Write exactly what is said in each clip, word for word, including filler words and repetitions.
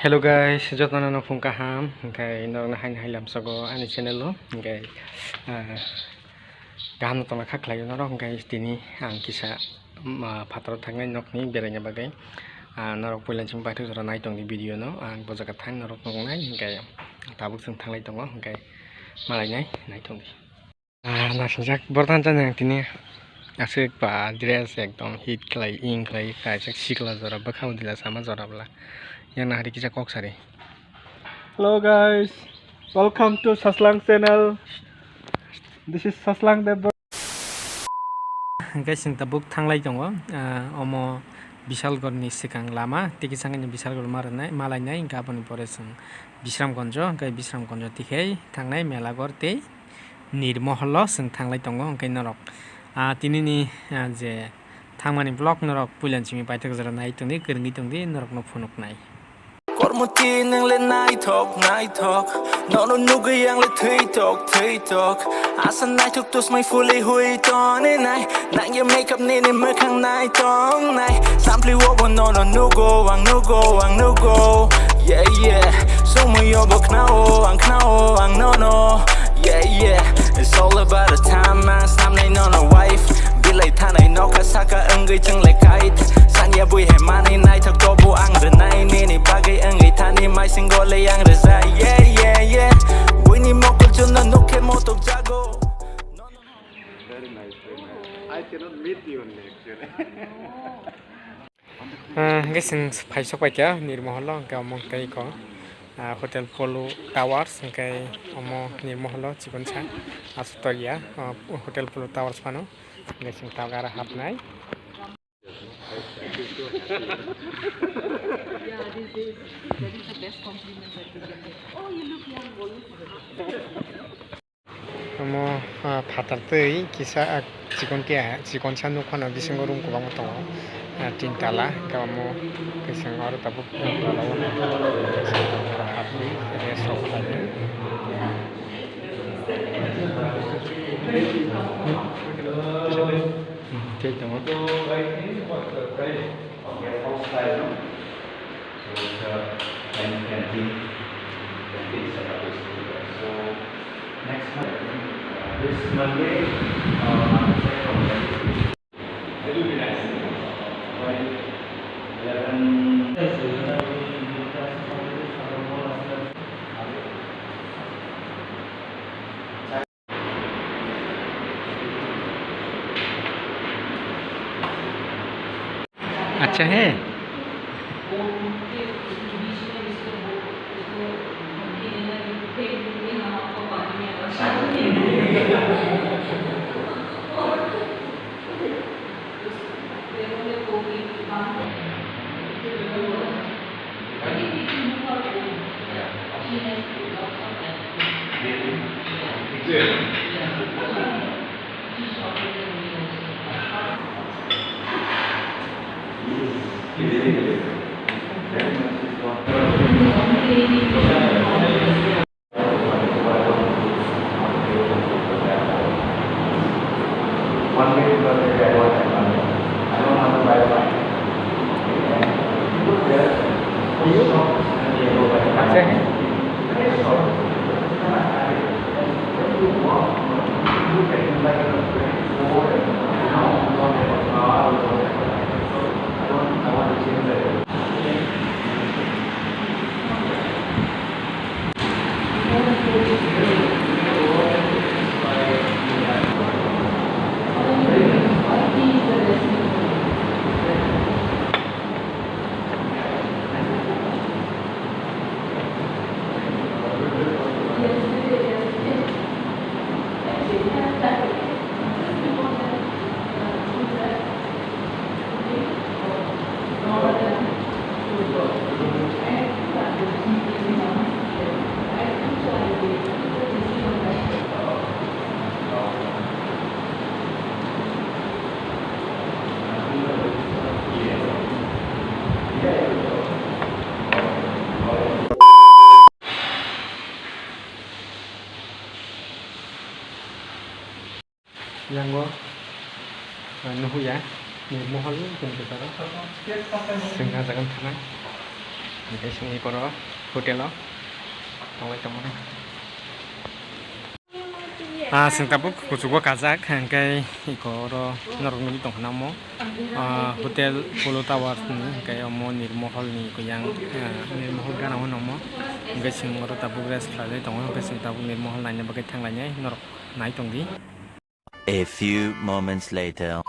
Hello guys, jotono no phung kaham, hwnkhe norokno haino hai lamsogo ani channel o, hwnkhe, ah, kaham no tongna kha khlaio norok, hwnkhe tini ang kisa, um, ah, phataro thangnai nokni beraina bagwi, ah, norok puila chwng paithak jora nai tongdi video no, ang bo jaga thang norok nuknai, hwnkhe tabuk chwng thanglai tongo, hwnkhe malainai nai tongdi. Ah, nasingjak borok thansa nang tini aswk ba dress ekdom hit khlai ing khlai kaisa sikla jora bwkha udila sama jora bwla yang nahari kisa kok sari. Hello guys, welcome to Saslang channel. This is Saslang Debbarma. Hwnkhe chwng tabuk thanglai tongo, ah, omo Bishalgarh ni swkang lama tei kisa wngkha Bishalgarh ma rwnai, ma lainai, hwnkhe aboni pore chwng Bisramganj, hwnkhe Bisramganj twi khai thangnai Melagor tei Nirmoholo chwng thanglai tongo, hwnkhe norok, ah, tinini, ah, je thangmani vlog norok puilani simi paithak jora nai tongdi, kwrwngwi tongdi, norokno phunuknai. Kormo twi nwng le naithok, naithok, nono nugwi ang le thwitok, thwitok, asa naithok tusmai phulwi hui toni nai, nang ye makeup nini mwkhang nai tong nai, sampli obo nono nugo, ang nugo, ang nugo, yeah, yeah, sumui obo khnao, ang khnao, ang nono. Yeah, yeah, it's all about the time, ang snamnai nono wife. Bilai thanai nokha saka wngwi chwnglai kite. Sanya bui hai manwi naithok tobu ang rwnai nini bagwi wngwi thani maisingo le ang rwjai. Yeah, yeah, yeah. Buini mokol chwngno nukhe motok jago. Very nice, very nice. I cannot meet you only actually. Ah, hwnkhe chwng phaisok paikha Nirmoholo, hwnkhe omo hwnkhe iko, ah, Hotel Polo Towers, hwnkhe omo Nirmoholo chikonsa aswk tongya, ah, Hotel Polo Towers phano, hwnkhe chwng tabuk aro hapnai. Yeah, this is, that is the best compliment that you can get. Oh, you look young, always. Omo, ah, phatar twi kisa, ah, chikon khe, ah, chikonsa nuk phano bisingo room kwbangma tongo, ah, tin tala, hwnkhe omo khe chwng oro tabuk tin tala o hapwi rest rok khlainai. Hmm, tei tongo. So, next month, uh, this Monday, uh, I'm back from Delhi. It will be nice. Right? Eleven. अच्छा है। Yango, ah, nuhuya, ni mohol ni tong khe taro. Sengha jagan thana. Hingke chwng eko oro hotel o tonglai tongmani. Ah, chwng tabuk kuchugo kajak, hingke eko oro norok nugwi tongkha na omo. Ah, hotel Polo Tower ni, hingke omo Nirmohol ni eko yang, ah, Nirmohol gana o omo. Hingke chwng oro tabuk rest khlailai tongo, hingke chwng tabuk Nirmohol naina bagwi thanglainai norok nai tongdi. A few moments later.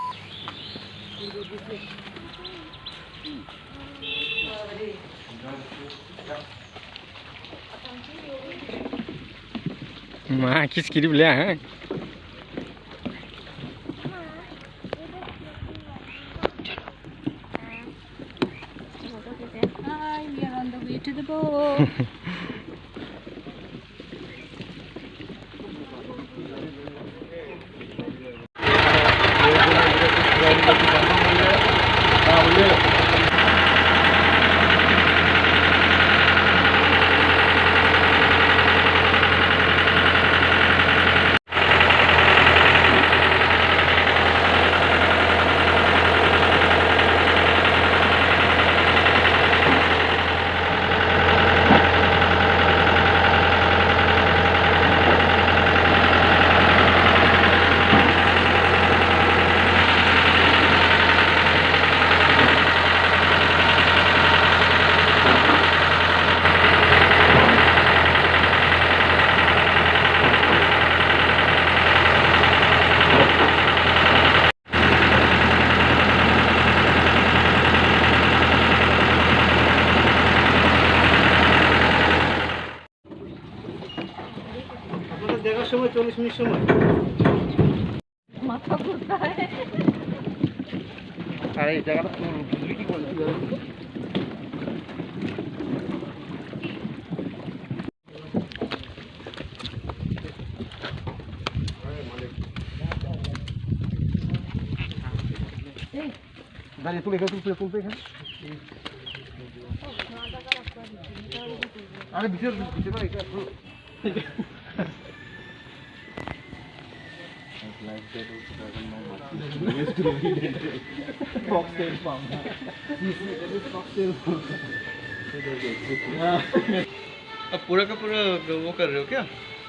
Ma, kiss kiri bole, ha? Hi, we are on the way to the boat. আপনাদের দেখার সময় চল্লিশ মিনিট সময়। মাথা ঘুরতায়। আরে, এই জায়গাটা তো বুঝবি কি করে? গাড়ি তুলে এখানে, তুলে, তুলতে এখানে। আরে, ভিতরে, ভিতরে, ভিতরে। Foxtail farm. Foxtail farm. अब पूरा का पूरा वो कर रहे हो क्या?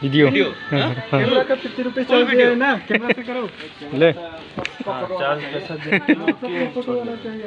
वीडियो। वीडियो, हाँ? हाँ। कैमरा का फिफ्टी रुपीज चार्ज दिया है ना, कैमरा से करो। ले। हाँ, चार्ज कैसा दे? फोटो वाला चाहिए।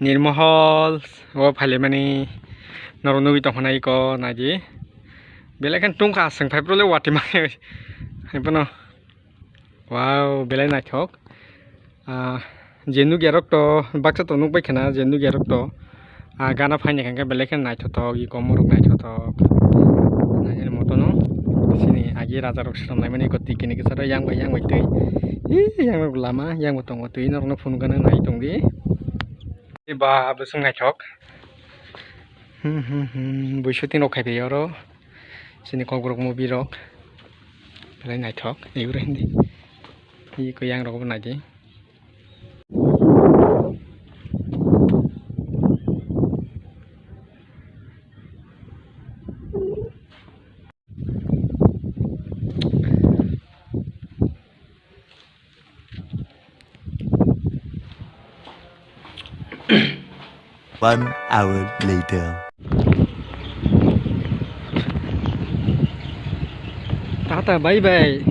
Nirmohol o phailaimani norok nugwi tongkha na iko naidi. Belai kheno tungkha, aswk phai phuru le watwi manya hai phano. Wow, belai naithok. Ah, je nukya rok to baksa to nukbai khana, je nukya rok to, ah, gana phaini hwnkhe belai kheno naithothok, iko morok naithothok. Nainani motono sini agi raja rok swnam laimani iko twi kini kisa yang bai yang bai twi. Ih, yang rok lama, yang bo tongo twi norokno phunukgana nai tongdi. Ba bwswk naithok. Hmm, hmm, hmm, bui shooting rok khai phai oro. Sini kokborok movie rok. Belai naithok, naiwi rw hindi. Iko yang rok bo naidi. One hour later. Tata, bye bye.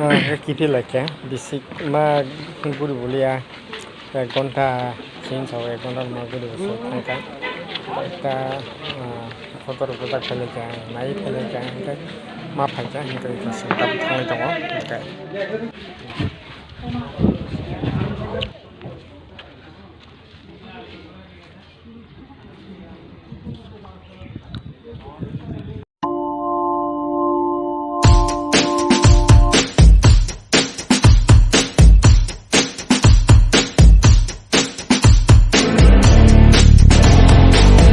Kiphilai khe bisik ma guri bulia, ek ghonta sini sao, ek ghonta ma guri buso thangkha. Ekta photo rok bwchak phailai kha, nai phailai kha, hingkhe ma phaikha, hingkhe eko sengkrak thanglai tongo, hingkhe.